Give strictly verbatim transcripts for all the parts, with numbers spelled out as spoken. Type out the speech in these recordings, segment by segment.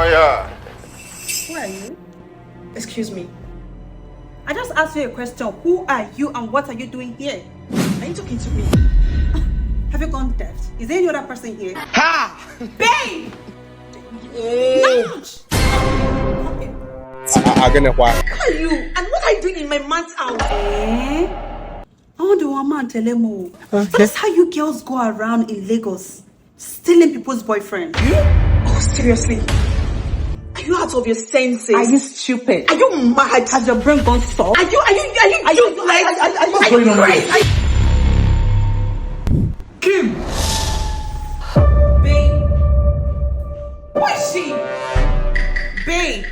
Yeah. Who are you? Excuse me. I just asked you a question. Who are you and what are you doing here? Are you talking to me? Have you gone deaf? Is there any other person here? Ha! Babe! Lounge! Agane kwa. Who are you? And what are you doing in my man's house? Eh? I want the one man tell him. Oh. That is how you girls go around in Lagos, stealing people's boyfriend. Oh, seriously? Are you out of your senses? Are you stupid? Are you mad? Has your brain gone soft? Are you, are you, are you, are you, are you, are you, are you, What's going on here? Kim! Babe. Who is she? Babe.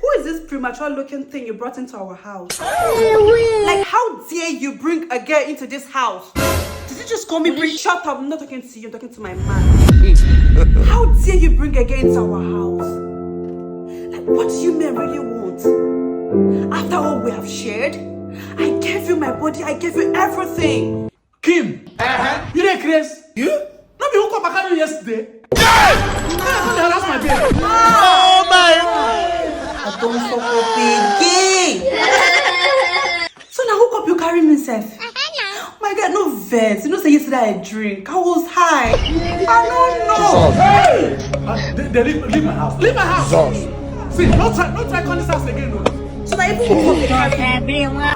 Who is this premature looking thing you brought into our house? Like, how dare you bring a girl into this house? Did you just call me bring? Shut up, I'm not talking to you, I'm talking to my man. How dare you bring a girl into our house? Like, what do you men really want? After all we have shared, I gave you my body, I gave you everything. Kim! You dey craze? You? No be hook up I carry you yesterday? Come dey harass my babe. Oh my God. I don't fuck up again. So now hook up you carry me sef. My God, no vex. You know say yesterday I drink. I was high. I don't know. Hey! Uh, they, they leave, leave my house. Leave my house. See, don't try, don't try call this house again. No. So now even hook up you carry me.